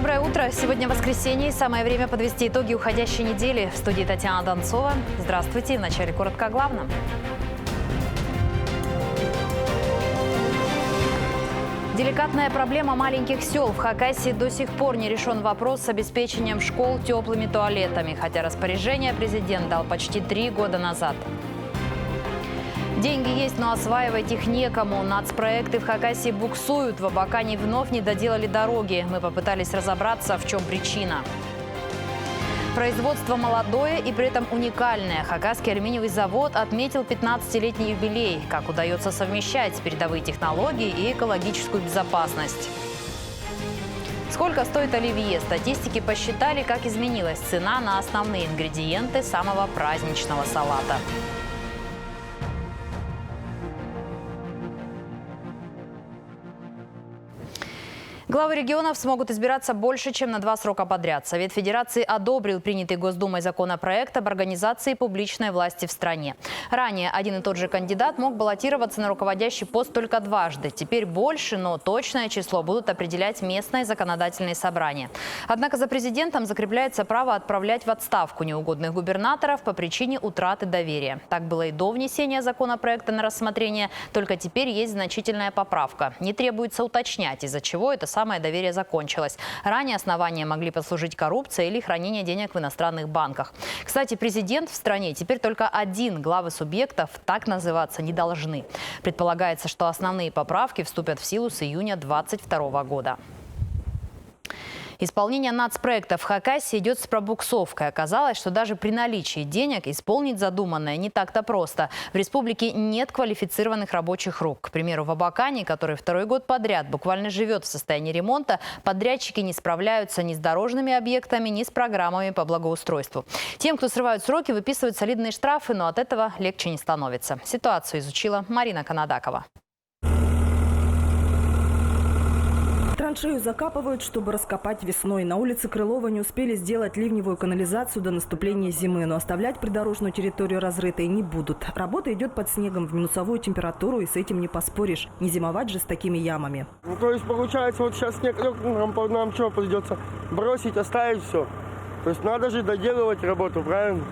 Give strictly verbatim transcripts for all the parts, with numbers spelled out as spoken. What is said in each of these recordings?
Доброе утро. Сегодня воскресенье, и самое время подвести итоги уходящей недели. В студии Татьяна Донцова. Здравствуйте. И вначале коротко о главном. Деликатная проблема маленьких сёл. В Хакасии до сих пор не решён вопрос с обеспечением школ тёплыми туалетами, хотя распоряжение президент дал почти три года назад. Деньги есть, но осваивать их некому. Нацпроекты в Хакасии буксуют. В Абакане вновь не доделали дороги. Мы попытались разобраться, в чём причина. Производство молодое и при этом уникальное. Хакасский алюминиевый завод отметил пятнадцатилетний юбилей. Как удаётся совмещать передовые технологии и экологическую безопасность? Сколько стоит оливье? Статистики посчитали, как изменилась цена на основные ингредиенты самого праздничного салата. Главы регионов смогут избираться больше, чем на два срока подряд. Совет Федерации одобрил принятый Госдумой законопроект об организации публичной власти в стране. Ранее один и тот же кандидат мог баллотироваться на руководящий пост только дважды. Теперь больше, но точное число будут определять местные законодательные собрания. Однако за президентом закрепляется право отправлять в отставку неугодных губернаторов по причине утраты доверия. Так было и до внесения законопроекта на рассмотрение, только теперь есть значительная поправка. Не требуется уточнять, из-за чего это самое доверие закончилось. Ранее основанием могли послужить коррупция или хранение денег в иностранных банках. Кстати, президент в стране теперь только один, главы субъектов так называться не должны. Предполагается, что основные поправки вступят в силу с июня двадцать второго года. Исполнение нацпроектов в Хакасии идёт с пробуксовкой. Оказалось, что даже при наличии денег исполнить задуманное не так-то просто. В республике нет квалифицированных рабочих рук. К примеру, в Абакане, который второй год подряд буквально живёт в состоянии ремонта, подрядчики не справляются ни с дорожными объектами, ни с программами по благоустройству. Тем, кто срывают сроки, выписывают солидные штрафы, но от этого легче не становится. Ситуацию изучила Марина Канадакова. Траншею закапывают, чтобы раскопать весной. На улице Крылова не успели сделать ливневую канализацию до наступления зимы, но оставлять придорожную территорию разрытой не будут. Работа идёт под снегом, в минусовую температуру, и с этим не поспоришь. Не зимовать же с такими ямами. Ну, то есть, получается, вот сейчас снег лёг, ну, нам, по- нам что придётся? Бросить, оставить всё. То есть надо же доделывать работу, правильно?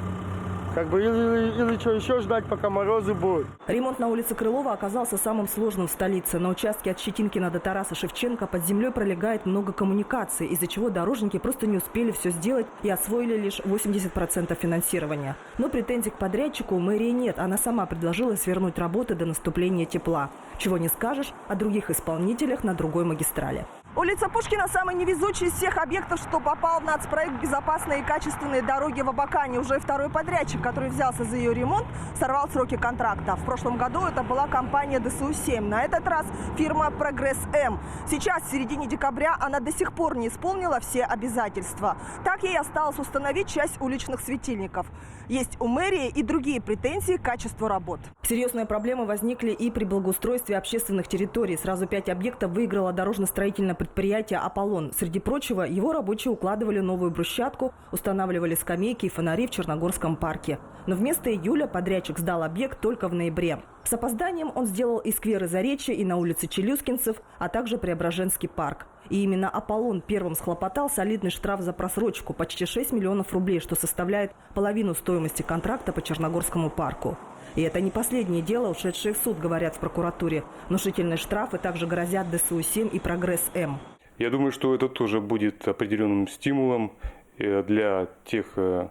Как бы или, или, или что, ещё ждать, пока морозы будут? Ремонт на улице Крылова оказался самым сложным в столице. На участке от Щетинкина до Тараса Шевченко под землёй пролегает много коммуникаций, из-за чего дорожники просто не успели всё сделать и освоили лишь восемьдесят процентов финансирования. Но претензий к подрядчику у мэрии нет, она сама предложила свернуть работы до наступления тепла. Чего не скажешь о других исполнителях на другой магистрали. Улица Пушкина — самый невезучий из всех объектов, что попал в нацпроект «Безопасные и качественные дороги в Абакане». Уже второй подрядчик, который взялся за её ремонт, сорвал сроки контракта. В прошлом году это была компания Д С У семь, на этот раз фирма «Прогресс М». Сейчас, в середине декабря, она до сих пор не исполнила все обязательства. Так ей осталось установить часть уличных светильников. Есть у мэрии и другие претензии к качеству работ. Серьёзные проблемы возникли и при благоустройстве общественных территорий. Сразу пять объектов выиграло дорожно-строительное предприятие «Аполлон». Среди прочего, его рабочие укладывали новую брусчатку, устанавливали скамейки и фонари в Черногорском парке. Но вместо июля подрядчик сдал объект только в ноябре. С опозданием он сделал и скверы Заречья, и на улице Челюскинцев, а также Преображенский парк. И именно «Аполлон» первым схлопотал солидный штраф за просрочку, почти шесть миллионов рублей, что составляет половину стоимости контракта по Черногорскому парку. И это не последнее дело, ушедшее в суд, говорят в прокуратуре. Внушительные штрафы также грозят Д С У семь и «Прогресс М». Я думаю, что это тоже будет определённым стимулом, э, для тех, э,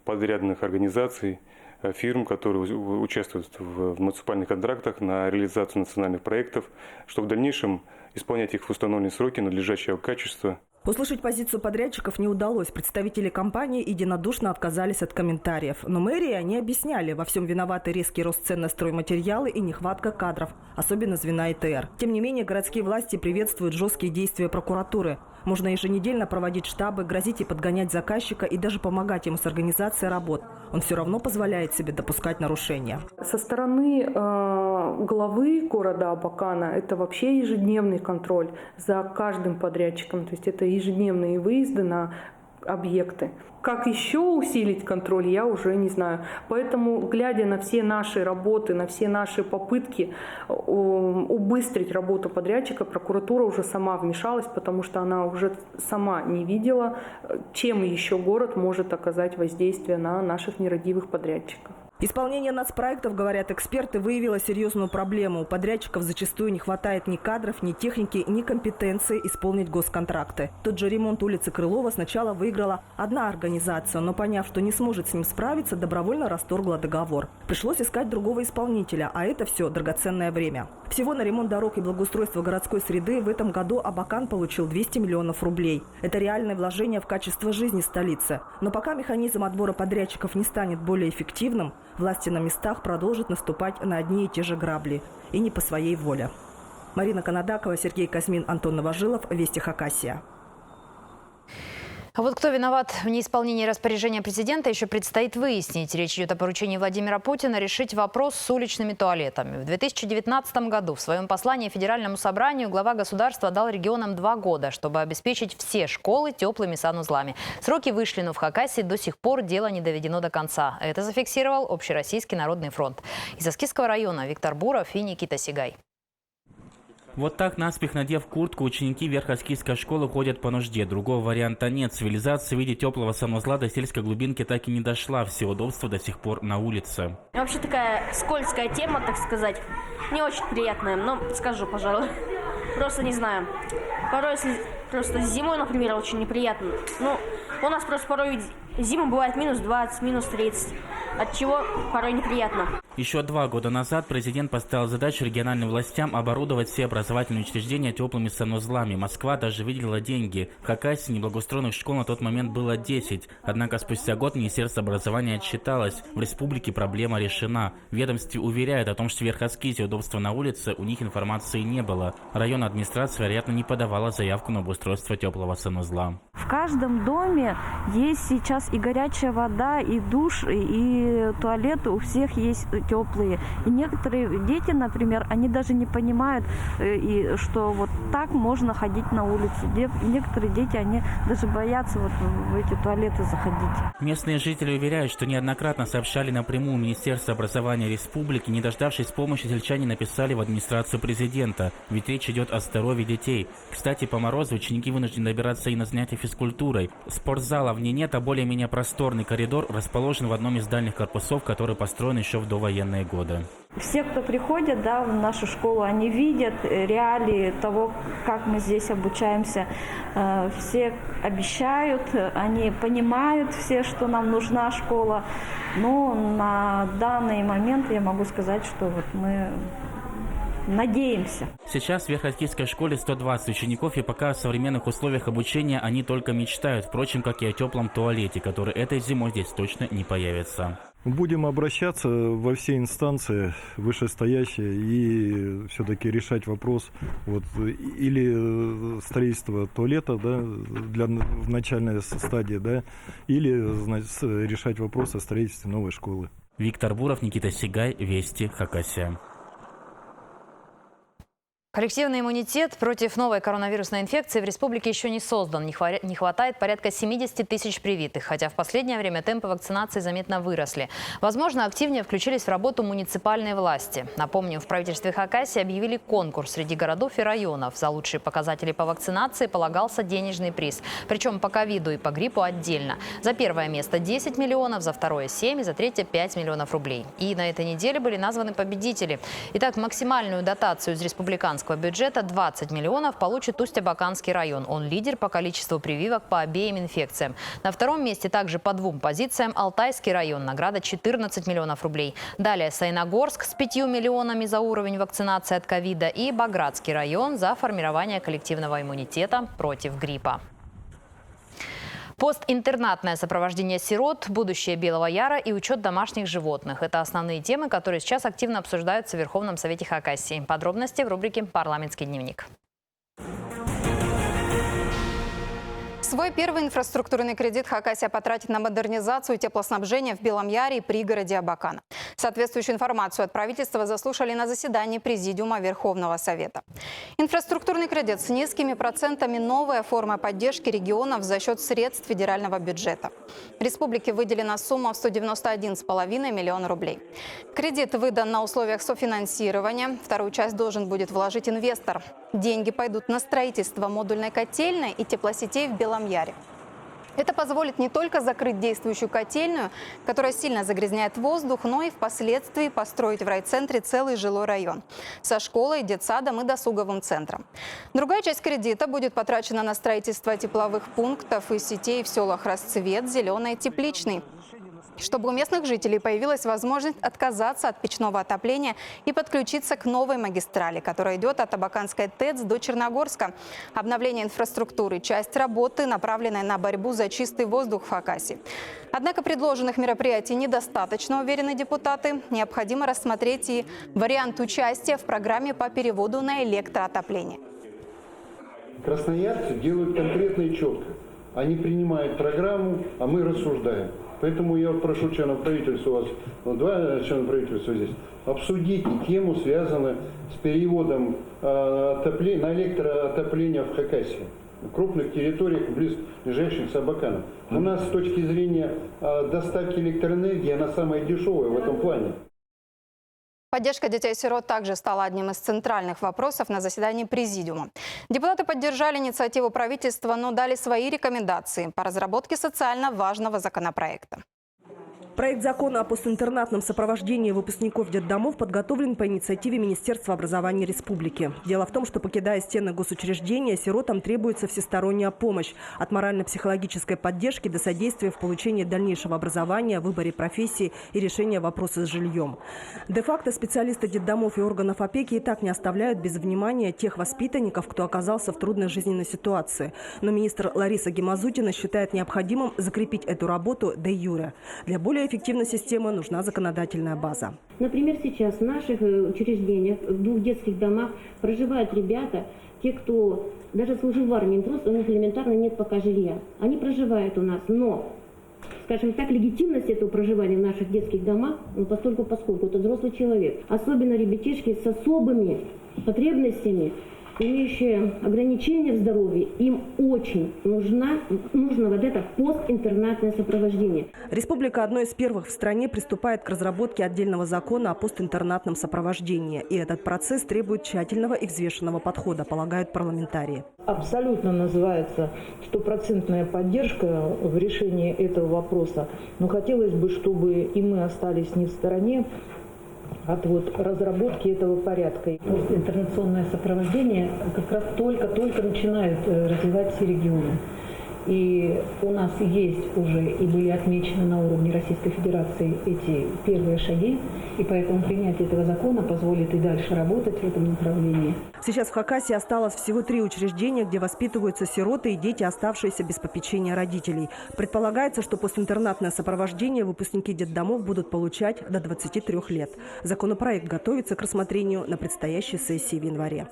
подрядных организаций, э, фирм, которые у- участвуют в в муниципальных контрактах на реализацию национальных проектов, чтобы в дальнейшем исполнять их в установленные сроки, надлежащего качества. Услышать позицию подрядчиков не удалось. Представители компании единодушно отказались от комментариев. Но мэрии они объясняли, во всём виноваты резкий рост цен на стройматериалы и нехватка кадров, особенно звена И Т Р. Тем не менее, городские власти приветствуют жёсткие действия прокуратуры. Можно еженедельно проводить штабы, грозить и подгонять заказчика, и даже помогать ему с организацией работ. Он всё равно позволяет себе допускать нарушения. Со стороны, э, главы города Абакана это вообще ежедневный контроль за каждым подрядчиком. То есть это ежедневные выезды на объекты. Как ещё усилить контроль, я уже не знаю. Поэтому, глядя на все наши работы, на все наши попытки, о, убыстрить работу подрядчика, прокуратура уже сама вмешалась, потому что она уже сама не видела, э, чем ещё город может оказать воздействие на наших нерадивых подрядчиков. Исполнение нацпроектов, говорят эксперты, выявило серьёзную проблему. У подрядчиков зачастую не хватает ни кадров, ни техники, ни компетенции исполнить госконтракты. Тот же ремонт улицы Крылова сначала выиграла одна организация, но, поняв, что не сможет с ним справиться, добровольно расторгла договор. Пришлось искать другого исполнителя, а это всё драгоценное время. Всего на ремонт дорог и благоустройство городской среды в этом году Абакан получил двести миллионов рублей. Это реальное вложение в качество жизни столицы. Но пока механизм отбора подрядчиков не станет более эффективным, власти на местах продолжат наступать на одни и те же грабли. И не по своей воле. Марина Канадакова, Сергей Казьмин, Антон Новожилов, Вести Хакасия. А вот кто виноват в неисполнении распоряжения президента, ещё предстоит выяснить. Речь идёт о поручении Владимира Путина решить вопрос с уличными туалетами. В две тысячи девятнадцатом году в своём послании Федеральному собранию глава государства дал регионам два года, чтобы обеспечить все школы тёплыми санузлами. Сроки вышли, но в Хакасии до сих пор дело не доведено до конца. Это зафиксировал Общероссийский народный фронт. Из Аскизского района Виктор Буров и Никита Сигай. Вот так, наспех надев куртку, ученики Верхоскизской школы ходят по нужде. Другого варианта нет. Цивилизация в виде тёплого санузла до сельской глубинки так и не дошла. Все удобства до сих пор на улице. Вообще такая скользкая тема, так сказать. Не очень приятная, но скажу, пожалуй. Просто не знаю. Порой, если просто зимой, например, очень неприятно. Ну, у нас просто порой ведь зимой бывает минус двадцать, минус тридцать, от чего порой неприятно. Ещё два года назад президент поставил задачу региональным властям оборудовать все образовательные учреждения тёплыми санузлами. Москва даже выделила деньги. В Хакасии неблагоустроенных школ на тот момент было десять. Однако спустя год Министерство образования отчиталось: в республике проблема решена. В ведомстве уверяют о том, что в Верхоскизе удобства на улице, у них информации не было. Районная администрация, вероятно, не подавала заявку на обустройство тёплого санузла. В каждом доме есть сейчас и горячая вода, и душ, и, и туалеты у всех есть тёплые. И некоторые дети, например, они даже не понимают, э, и что вот так можно ходить на улицу. Де-, некоторые дети, они даже боятся вот в эти туалеты заходить. Местные жители уверяют, что неоднократно сообщали напрямую Министерство образования республики. Не дождавшись помощи, сельчане написали в администрацию президента, ведь речь идёт о здоровье детей. Кстати, по морозу ученики вынуждены добираться и на занятия физкультурой. Спортзала в ней нет, а более-менее просторный коридор расположен в одном из дальних корпусов, который построен ещё в довоенные годы. Все, кто приходят, да, в нашу школу, они видят, э, реалии того, как мы здесь обучаемся. Э, все обещают, э, они понимают все, что нам нужна школа. Но на данный момент я могу сказать, что вот мы надеемся. Сейчас в Верхоскизской школе сто двадцать учеников, и пока о современных условиях обучения они только мечтают, впрочем, как и о тёплом туалете, который этой зимой здесь точно не появится. Будем обращаться во все инстанции вышестоящие и всё-таки решать вопрос, вот, или, э, строительство туалета, да, для н-, в начальной с-, стадии, да, или, значит, с-, решать вопрос о строительстве новой школы. Виктор Буров, Никита Сигай, Вести, Хакасия. Коллективный иммунитет против новой коронавирусной инфекции в республике ещё не создан. Не хва-, не хватает порядка семидесяти тысяч привитых, хотя в последнее время темпы вакцинации заметно выросли. Возможно, активнее включились в работу муниципальные власти. Напомним, в правительстве Хакасии объявили конкурс среди городов и районов. За лучшие показатели по вакцинации полагался денежный приз. Причём по ковиду и по гриппу отдельно. За первое место десять миллионов, за второе семь, за третье пять миллионов рублей. И на этой неделе были названы победители. Итак, максимальную дотацию из республиканского бюджета двадцать миллионов получит Усть-Абаканский район. Он лидер по количеству прививок по обеим инфекциям. На втором месте также по двум позициям Алтайский район. Награда четырнадцать миллионов рублей. Далее Саяногорск с пятью миллионами за уровень вакцинации от ковида и Багратский район за формирование коллективного иммунитета против гриппа. Постинтернатное сопровождение сирот, будущее Белого Яра и учёт домашних животных. Это основные темы, которые сейчас активно обсуждаются в Верховном Совете Хакасии. Подробности в рубрике «Парламентский дневник». Свой первый инфраструктурный кредит Хакасия потратит на модернизацию теплоснабжения в Белом Яре и пригороде Абакана. Соответствующую информацию от правительства заслушали на заседании Президиума Верховного Совета. Инфраструктурный кредит с низкими процентами — новая форма поддержки регионов за счёт средств федерального бюджета. Республике выделена сумма в сто девяносто один с половиной миллион рублей. Кредит выдан на условиях софинансирования. Вторую часть должен будет вложить инвестор. Деньги пойдут на строительство модульной котельной и теплосетей в Белом Яре. Это позволит не только закрыть действующую котельную, которая сильно загрязняет воздух, но и впоследствии построить в райцентре целый жилой район со школой, детсадом и досуговым центром. Другая часть кредита будет потрачена на строительство тепловых пунктов и сетей в сёлах Расцвет, Зелёный, Тепличный, чтобы у местных жителей появилась возможность отказаться от печного отопления и подключиться к новой магистрали, которая идёт от Абаканской ТЭЦ до Черногорска. Обновление инфраструктуры — часть работы, направленной на борьбу за чистый воздух в Хакасии. Однако предложенных мероприятий недостаточно, уверены депутаты. Необходимо рассмотреть и вариант участия в программе по переводу на электроотопление. Красноярцы делают конкретно и чётко. Они принимают программу, а мы рассуждаем. Поэтому я вот прошу членов правительства, у вас, ну, два члена правительства здесь, обсудите тему, связанную с переводом, э, отопле-, на электроотопление в Хакасии, в крупных территориях, близлежащих с Абаканом. У нас с точки зрения, э, доставки электроэнергии, она самая дешёвая в этом плане. Поддержка детей-сирот также стала одним из центральных вопросов на заседании Президиума. Депутаты поддержали инициативу правительства, но дали свои рекомендации по разработке социально важного законопроекта. Проект закона о постинтернатном сопровождении выпускников детдомов подготовлен по инициативе Министерства образования республики. Дело в том, что, покидая стены госучреждения, сиротам требуется всесторонняя помощь, от морально-психологической поддержки до содействия в получении дальнейшего образования, выборе профессии и решения вопроса с жильём. Де-факто специалисты детдомов и органов опеки и так не оставляют без внимания тех воспитанников, кто оказался в трудной жизненной ситуации. Но министр Лариса Гемазутина считает необходимым закрепить эту работу де-юре. Для более эффективной системы нужна законодательная база. Например, сейчас в наших, э, учреждениях, в двух детских домах проживают ребята, те, кто даже служил в армии, им просто, у них элементарно нет пока жилья. Они проживают у нас, но, скажем так, легитимность этого проживания в наших детских домах, ну, постольку, поскольку это взрослый человек, особенно ребятишки с особыми потребностями, имеющие ограничения в здоровье, им очень нужна, нужно вот это постинтернатное сопровождение. Республика одной из первых в стране приступает к разработке отдельного закона о постинтернатном сопровождении, и этот процесс требует тщательного и взвешенного подхода, полагают парламентарии. Абсолютно называется стопроцентная поддержка в решении этого вопроса, но хотелось бы, чтобы и мы остались не в стороне от вот разработки этого порядка. Постинтернационное сопровождение как раз только-только начинают, э, развивать все регионы. И у нас есть уже и были отмечены на уровне Российской Федерации эти первые шаги, и поэтому принятие этого закона позволит и дальше работать в этом направлении. Сейчас в Хакасии осталось всего три учреждения, где воспитываются сироты и дети, оставшиеся без попечения родителей. Предполагается, что постинтернатное сопровождение выпускники детдомов будут получать до двадцати трёх лет. Законопроект готовится к рассмотрению на предстоящей сессии в январе.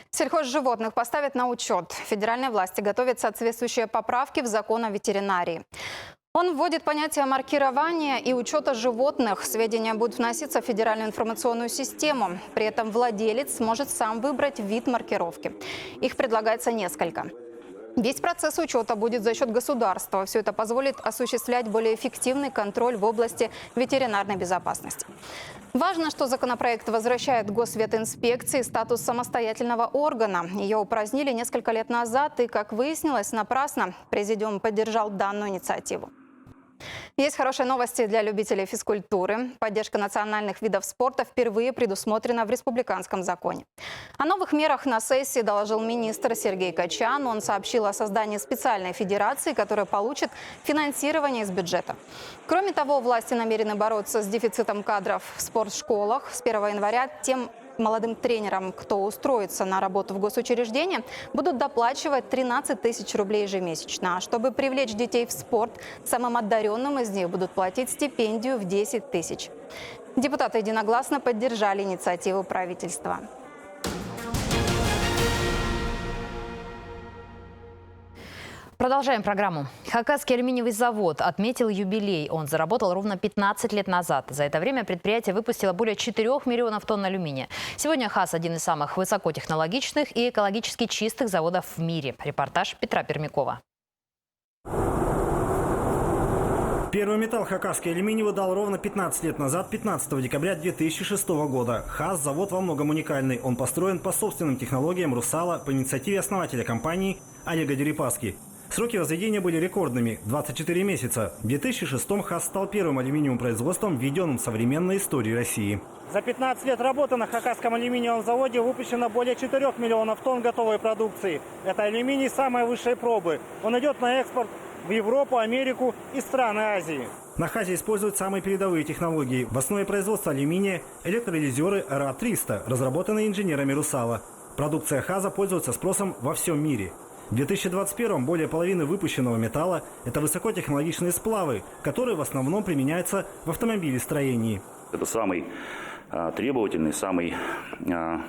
Сельхозживотных поставят на учёт. Федеральные власти готовят соответствующие поправки в закон о ветеринарии. Он вводит понятие маркирования и учёта животных. Сведения будут вноситься в федеральную информационную систему. При этом владелец сможет сам выбрать вид маркировки. Их предлагается несколько. Весь процесс учёта будет за счёт государства. Всё это позволит осуществлять более эффективный контроль в области ветеринарной безопасности. Важно, что законопроект возвращает Госветинспекции статус самостоятельного органа. Её упразднили несколько лет назад, и, как выяснилось, напрасно. Президиум поддержал данную инициативу. Есть хорошие новости для любителей физкультуры. Поддержка национальных видов спорта впервые предусмотрена в республиканском законе. О новых мерах на сессии доложил министр Сергей Качан. Он сообщил о создании специальной федерации, которая получит финансирование из бюджета. Кроме того, власти намерены бороться с дефицитом кадров в спортшколах. С первого января тем молодым тренерам, кто устроится на работу в госучреждение, будут доплачивать тринадцать тысяч рублей ежемесячно. А чтобы привлечь детей в спорт, самым одарённым из них будут платить стипендию в десять тысяч. Депутаты единогласно поддержали инициативу правительства. Продолжаем программу. Хакасский алюминиевый завод отметил юбилей. Он заработал ровно пятнадцать лет назад. За это время предприятие выпустило более четырёх миллионов тонн алюминия. Сегодня ХАЗ — один из самых высокотехнологичных и экологически чистых заводов в мире. Репортаж Петра Пермякова. Первый металл хакасский алюминий выдал ровно пятнадцать лет назад, пятнадцатого декабря две тысячи шестого года. ХАЗ — завод во многом уникальный. Он построен по собственным технологиям «Русала» по инициативе основателя компании Олега Дерипаски. Сроки возведения были рекордными — двадцать четыре месяца. В две тысячи шестом ХАЗ стал первым алюминиевым производством, введённым в современной истории России. За пятнадцать лет работы на Хакасском алюминиевом заводе выпущено более четырёх миллионов тонн готовой продукции. Это алюминий самой высшей пробы. Он идёт на экспорт в Европу, Америку и страны Азии. На ХАЗе используют самые передовые технологии. В основе производства алюминия — электролизёры эр а триста, разработанные инженерами «Русала». Продукция ХАЗа пользуется спросом во всём мире. В две тысячи двадцать первом более половины выпущенного металла — это высокотехнологичные сплавы, которые в основном применяются в автомобилестроении. Это самый, а, требовательный, самый, а,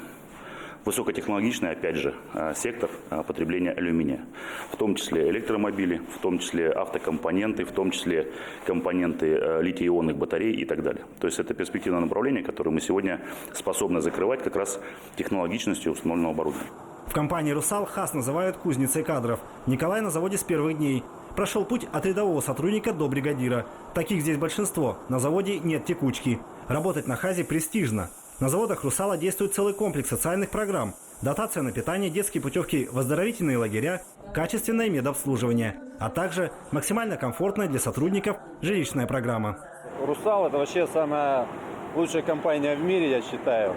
высокотехнологичный, опять же, а, сектор, а, потребления алюминия. В том числе электромобили, в том числе автокомпоненты, в том числе компоненты, а, литий-ионных батарей и так далее. То есть это перспективное направление, которое мы сегодня способны закрывать как раз технологичностью установленного оборудования. В компании «Русал» ХАЗ называют кузницей кадров. Николай на заводе с первых дней. Прошёл путь от рядового сотрудника до бригадира. Таких здесь большинство. На заводе нет текучки. Работать на ХАЗе престижно. На заводах «Русала» действует целый комплекс социальных программ: дотация на питание, детские путёвки в оздоровительные лагеря, качественное медобслуживание, а также максимально комфортная для сотрудников жилищная программа. «Русал» — это вообще самая лучшая компания в мире, я считаю.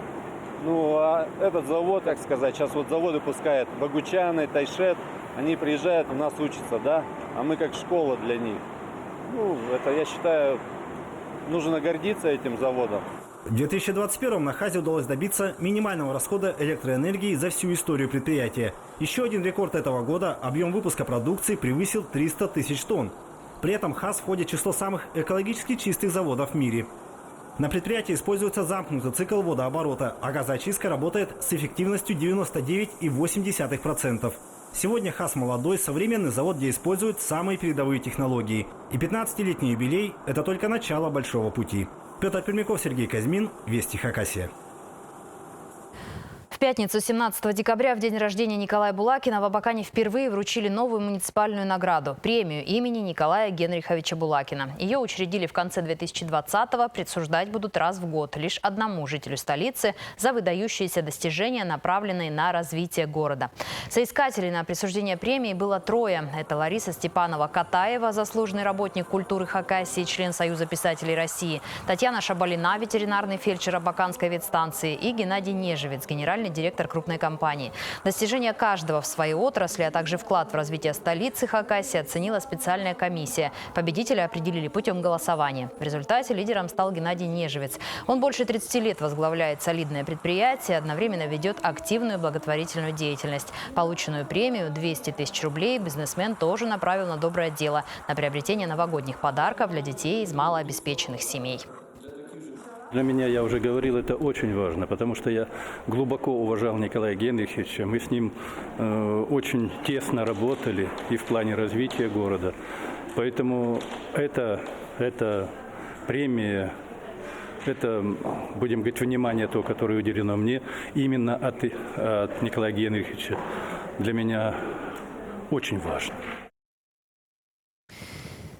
Ну, а этот завод, как сказать, сейчас вот заводы пускают, Богучаны, Тайшет, они приезжают, у нас учатся, да, а мы как школа для них. Ну, это, я считаю, нужно гордиться этим заводом. В две тысячи двадцать первом на ХАЗе удалось добиться минимального расхода электроэнергии за всю историю предприятия. Ещё один рекорд этого года: объём выпуска продукции превысил триста тысяч тонн. При этом ХАЗ входит в число самых экологически чистых заводов в мире. На предприятии используется замкнутый цикл водооборота, а газоочистка работает с эффективностью девяносто девять и восемь десятых процентов. Сегодня ХАЗ — молодой, современный завод, где используют самые передовые технологии. И пятнадцатилетний юбилей — это только начало большого пути. Пётр Пермяков, Сергей Козьмин, Вести Хакасия. В пятницу, семнадцатого декабря, в день рождения Николая Булакина, в Абакане впервые вручили новую муниципальную награду — премию имени Николая Генриховича Булакина. Её учредили в конце две тысячи двадцатого. Присуждать будут раз в год лишь одному жителю столицы за выдающиеся достижения, направленные на развитие города. Соискателей на присуждение премии было трое. Это Лариса Степанова-Катаева, заслуженный работник культуры Хакасии, член Союза писателей России, Татьяна Шабалина, ветеринарный фельдшер Абаканской ветстанции, и Геннадий Нежевец, генеральный директор крупной компании. Достижения каждого в своей отрасли, а также вклад в развитие столицы Хакасии оценила специальная комиссия. Победителя определили путём голосования. В результате лидером стал Геннадий Нежевец. Он больше тридцати лет возглавляет солидное предприятие, одновременно ведёт активную благотворительную деятельность. Полученную премию, двести тысяч рублей, бизнесмен тоже направил на доброе дело — на приобретение новогодних подарков для детей из малообеспеченных семей. Для меня, я уже говорил, это очень важно, потому что я глубоко уважал Николая Генриховича. Мы с ним, э, очень тесно работали и в плане развития города. Поэтому это, это премия, это, будем говорить, внимание то, которое уделено мне именно от, от Николая Генриховича, для меня очень важно.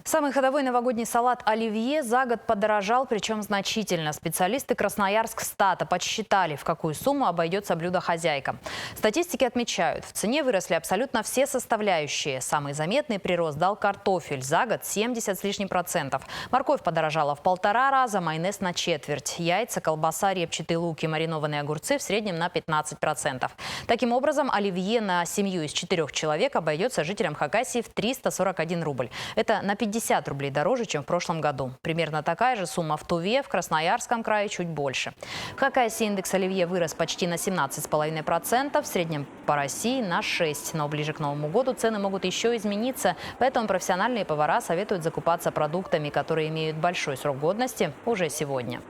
Самый ходовой новогодний салат оливье за год подорожал, причём значительно. Специалисты Красноярскстата подсчитали, в какую сумму обойдётся блюдо хозяйкам. Статистики отмечают, в цене выросли абсолютно все составляющие. Самый заметный прирост дал картофель: за год семьдесят с лишним процентов. Морковь подорожала в полтора раза, майонез на четверть. Яйца, колбаса, репчатый лук и маринованные огурцы в среднем на пятнадцать процентов. Таким образом, оливье на семью из четырёх человек обойдётся жителям Хакасии в триста сорок один рубль. Это на пятьдесят рублей дороже, чем в прошлом году. Примерно такая же сумма в Туве, в Красноярском крае чуть больше. В Хакасии индекс оливье вырос почти на семнадцать с половиной процентов, в среднем по России на шесть. Но ближе к Новому году цены могут ещё измениться, поэтому профессиональные повара советуют закупаться продуктами, которые имеют большой срок годности, уже сегодня.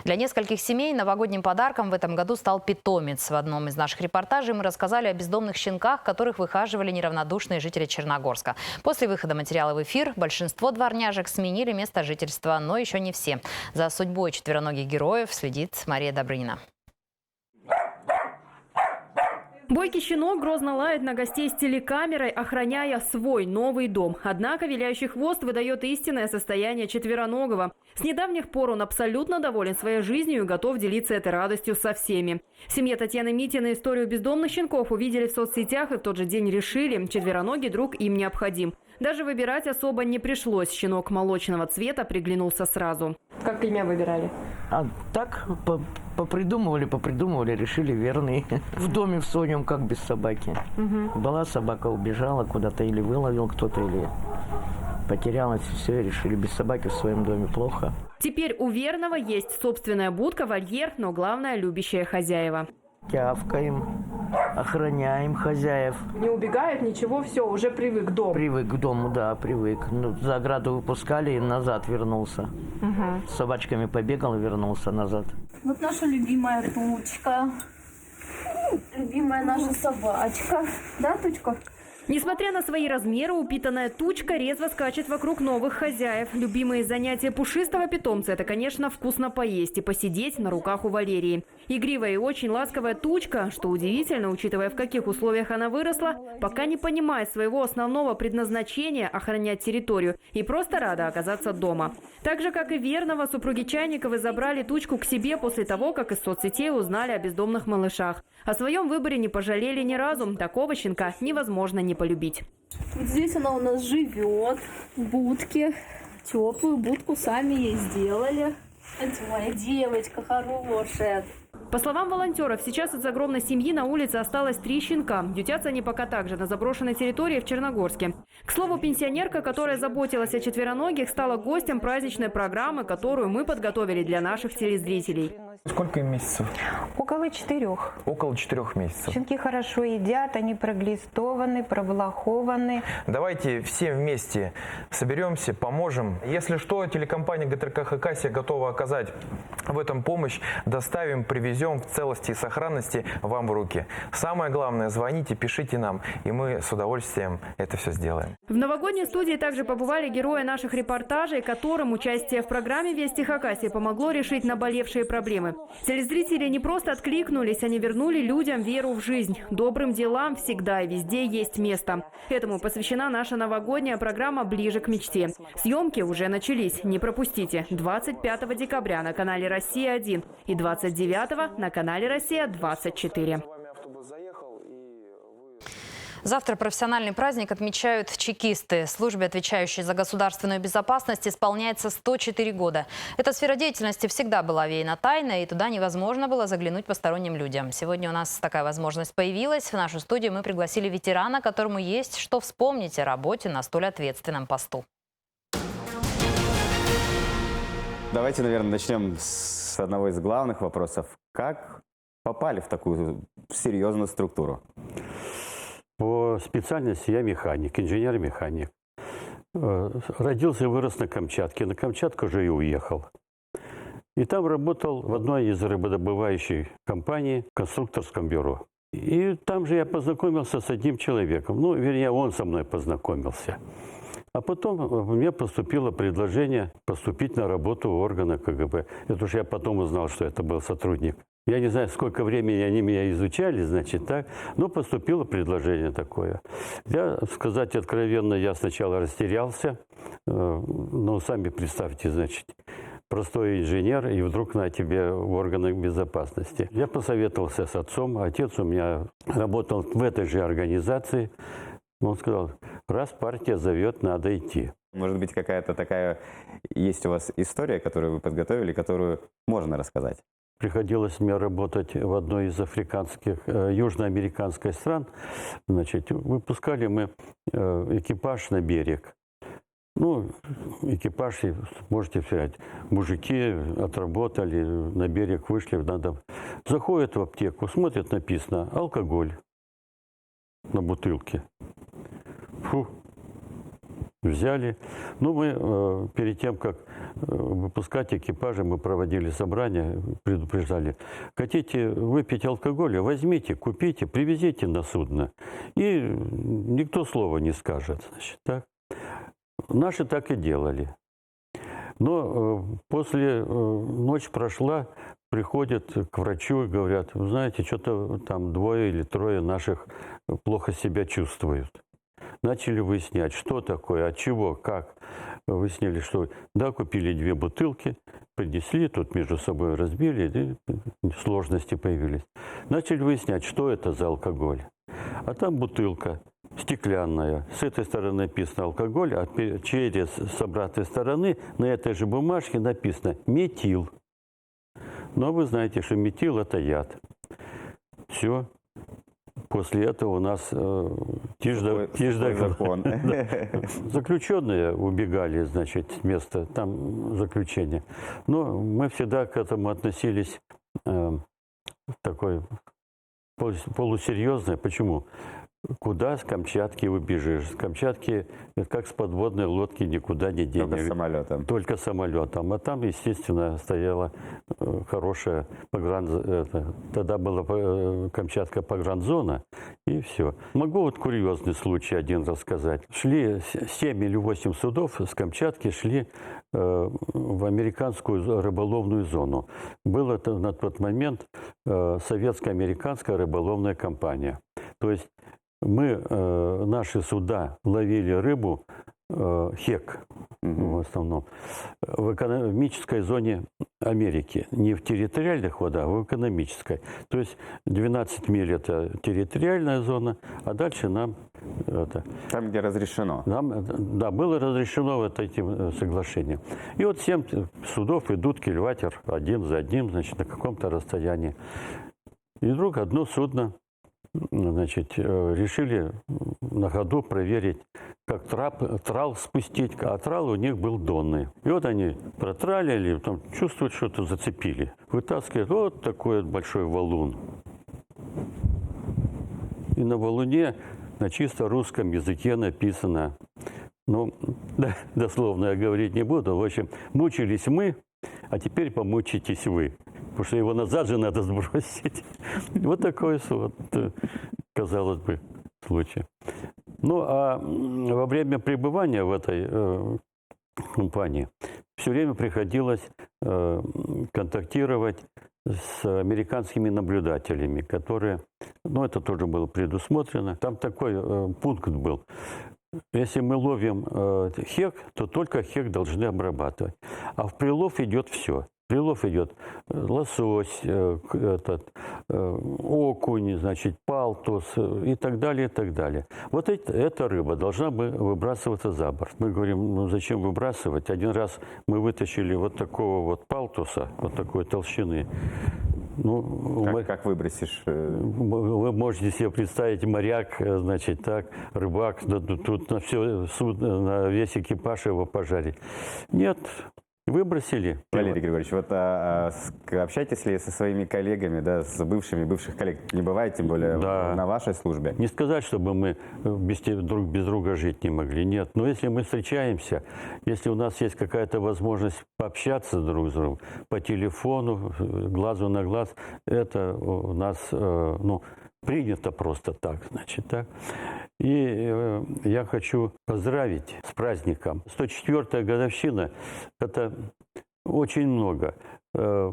Для нескольких семей новогодним подарком в этом году стал питомец. В одном из наших репортажей мы рассказали о бездомных щенках, которых выхаживали неравнодушные жители Черногорска. После выхода материала в эфир большинство дворняжек сменили место жительства, но ещё не все. За судьбой четвероногих героев следит Мария Добрынина. Бойкий щенок грозно лает на гостей с телекамерой, охраняя свой новый дом. Однако виляющий хвост выдаёт истинное состояние четвероногого. С недавних пор он абсолютно доволен своей жизнью и готов делиться этой радостью со всеми. В семье Татьяны Митиной историю бездомных щенков увидели в соцсетях и в тот же день решили: четвероногий друг им необходим. Даже выбирать особо не пришлось, щенок молочного цвета приглянулся сразу. Как имя выбирали? А так, по- попридумывали, попридумывали, решили верный. В доме в своём как без собаки? Была собака, убежала куда-то, или выловил кто-то, или потерялась, и всё, и решили: без собаки в своём доме плохо. Теперь у верного есть собственная будка, вольер, но главное — любящие хозяева. Тявкаем, охраняем хозяев. Не убегает, ничего, всё, уже привык к дому. Привык к дому, да, привык. Ну, за ограду выпускали и назад вернулся. С собачками побегал и вернулся назад. Вот наша любимая Тучка. Любимая наша собачка. Да, Тучка? Несмотря на свои размеры, упитанная Тучка резво скачет вокруг новых хозяев. Любимые занятия пушистого питомца — это, конечно, вкусно поесть и посидеть на руках у Валерии. Игривая и очень ласковая Тучка, что удивительно, учитывая, в каких условиях она выросла, пока не понимает своего основного предназначения — охранять территорию, и просто рада оказаться дома. Так же, как и верного, супруги Чайниковы забрали Тучку к себе после того, как из соцсетей узнали о бездомных малышах. О своём выборе не пожалели ни разу. Такого щенка невозможно не полюбить. Вот здесь она у нас живёт, в будке. Тёплую будку сами ей сделали. Это моя девочка хорошая. По словам волонтёров, сейчас из огромной семьи на улице осталось три щенка. Ютятся они пока также на заброшенной территории в Черногорске. К слову, пенсионерка, которая заботилась о четвероногих, стала гостем праздничной программы, которую мы подготовили для наших телезрителей. Сколько им месяцев? Около четырёх. Около четырёх месяцев. Щенки хорошо едят, они проглистованы, проблохованы. Давайте все вместе соберёмся, поможем. Если что, телекомпания Г Т Р К Хакасия готова оказать в этом помощь. Доставим, привезём в целости и сохранности вам в руки. Самое главное, звоните, пишите нам, и мы с удовольствием это всё сделаем. В новогодней студии также побывали герои наших репортажей, которым участие в программе «Вести Хакасии» помогло решить наболевшие проблемы. Телезрители не просто откликнулись, они вернули людям веру в жизнь. Добрым делам всегда и везде есть место. Этому посвящена наша новогодняя программа «Ближе к мечте». Съёмки уже начались. Не пропустите. Двадцать пятого декабря на канале «Россия один» и двадцать девятого на канале «Россия двадцать четыре». Завтра профессиональный праздник отмечают чекисты. Службе, отвечающей за государственную безопасность, исполняется сто четыре года. Эта сфера деятельности всегда была овеяна тайной, и туда невозможно было заглянуть посторонним людям. Сегодня у нас такая возможность появилась. В нашу студию мы пригласили ветерана, которому есть что вспомнить о работе на столь ответственном посту. Давайте, наверное, начнём с одного из главных вопросов. Как попали в такую серьёзную структуру? По специальности я механик, инженер-механик. Э, родился и вырос на Камчатке, на Камчатку же и уехал. И там работал в одной из рыбодобывающих компаний в конструкторском бюро. И там же я познакомился с одним человеком. Ну, вернее, он со мной познакомился. А потом, э, мне поступило предложение поступить на работу в органы К Г Б. Это уж я потом узнал, что это был сотрудник. Я не знаю, сколько времени они меня изучали, значит, так, но поступило предложение такое. Я, сказать откровенно, я сначала растерялся, э, ну, сами представьте, значит, простой инженер, и вдруг на тебе в органах безопасности. Я посоветовался с отцом, отец у меня работал в этой же организации. Он сказал: «Раз партия зовёт, надо идти». Может быть, какая-то такая есть у вас история, которую вы подготовили, которую можно рассказать? Приходилось мне работать в одной из африканских, э, южноамериканских стран. Значит, выпускали мы, э, экипаж на берег. Ну, экипаж, и можете сказать, мужики отработали, на берег вышли, надо. Заходят в аптеку, смотрят, написано: «Алкоголь». На бутылке. Фу. Взяли. Ну, мы, э, перед тем, как э, выпускать экипажи, мы проводили собрания, предупреждали. Хотите выпить алкоголя? Возьмите, купите, привезите на судно. И никто слова не скажет, значит, так. Наши так и делали. Но, э, после, э, ночь прошла, приходят к врачу и говорят: «Вы знаете, что-то там двое или трое наших плохо себя чувствуют». Начали выяснять, что такое, от чего, как. Выяснили, что да, купили две бутылки, принесли, тут между собой разбили, и сложности появились. Начали выяснять, что это за алкоголь. А там бутылка стеклянная. С этой стороны написано алкоголь, а пе-, через, с обратной стороны на этой же бумажке написано метил. Но вы знаете, что метил — это яд. Все. После этого у нас, э, тишь да, тишь да закон. Да. Заключённые убегали, значит, с места, там заключение. Но мы всегда к этому относились, э, такой полу-, полусерьёзно. Почему? Куда с Камчатки убежишь? С Камчатки, э, как с подводной лодки, никуда не денешься. Только самолётом. Только самолётом. А там, естественно, стояла, э, хорошая погран-, это, тогда была, э, Камчатская погранзона, и всё. Могу вот курьёзный случай один рассказать. Шли с-, семь или восемь судов с Камчатки шли, э, в американскую з-, рыболовную зону. Был это на тот момент, э, советско-американская рыболовная компания. То есть мы, э, наши суда ловили рыбу, э, хек, в основном, в экономической зоне Америки. Не в территориальных водах, а в экономической. То есть двенадцать миль — это территориальная зона, а дальше нам это... Там, где разрешено. Нам, э, да, было разрешено вот этим, э, соглашением. И вот семь, э, судов идут кильватер один за одним, значит, на каком-то расстоянии. И вдруг одно судно, значит, э, решили на ходу проверить, как трап-, трал спустить, а трал у них был донный. И вот они протралили, там чувствуют, что-то зацепили. Вытаскивают, вот такой вот большой валун. И на валуне на чисто русском языке написано, ну, да, дословно я говорить не буду, в общем, мучились мы, а теперь помучитесь вы, потому что его назад же надо сбросить. Вот такой с-, вот, э, казалось бы, случай. Ну, а, м, во время пребывания в этой, э, компании всё время приходилось, э, контактировать с американскими наблюдателями, которые, ну, это тоже было предусмотрено. Там такой, э, пункт был. Если мы ловим, э, хек, то только хек должны обрабатывать. А в прилов идёт всё. В прилов идёт, э, лосось, э, к-, этот, э, окунь, значит, палтус, э, и так далее, и так далее. Вот эт-, эта рыба должна бы выбрасываться за борт. Мы говорим: «Ну, зачем выбрасывать?» Один раз мы вытащили вот такого вот палтуса, вот такой толщины. Ну, как, мы как выбросишь, э? Вы, вы можете себе представить, моряк, э, значит, так, рыбак, да, ду-, тут на всё судно, на весь экипаж его пожарить. Нет, выбросили. Валерий Григорьевич, вот, а, а, с-, к-, общаетесь ли со своими коллегами, да, с бывшими, бывших коллег? Не бывает, тем более, да, на вашей службе. Не сказать, чтобы мы, э, без те-, друг без друга жить не могли. Нет. Но если мы встречаемся, если у нас есть какая-то возможность пообщаться друг с другом по телефону, э, глазу на глаз, это у нас, э, ну, принято просто так, значит, так. И, э, я хочу поздравить с праздником. Сто четвёртая годовщина — это очень много. Э,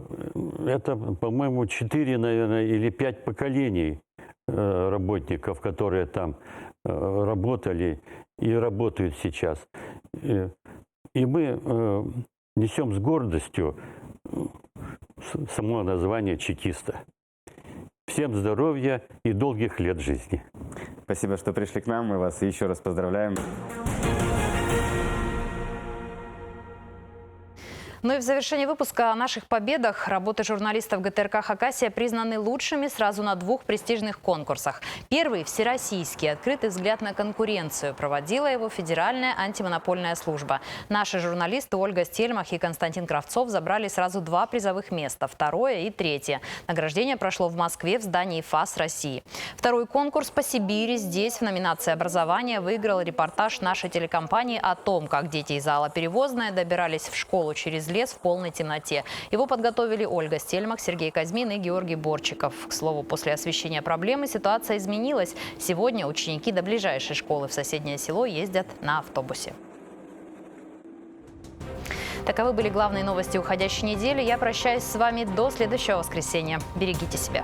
это, по-моему, четыре, наверное, или пять поколений, э, работников, которые там, э, работали и работают сейчас. Э, и мы, э, несём с гордостью, э, с-, само название чекиста. Всем здоровья и долгих лет жизни. Спасибо, что пришли к нам. Мы вас ещё раз поздравляем. Ну и в завершении выпуска о наших победах. Работы журналистов ГТРК «Хакасия» признаны лучшими сразу на двух престижных конкурсах. Первый — всероссийский «Открытый взгляд на конкуренцию». Проводила его Федеральная антимонопольная служба. Наши журналисты Ольга Стельмах и Константин Кравцов забрали сразу два призовых места, второе и третье. Награждение прошло в Москве в здании ФАС России. Второй конкурс по Сибири. Здесь в номинации «Образование» выиграл репортаж нашей телекомпании о том, как дети из аала Перевозное добирались в школу через лес в полной темноте. Его подготовили Ольга Стельмах, Сергей Козьмин и Георгий Борчиков. К слову, после освещения проблемы ситуация изменилась. Сегодня ученики до ближайшей школы в соседнее село ездят на автобусе. Таковы были главные новости уходящей недели. Я прощаюсь с вами до следующего воскресенья. Берегите себя.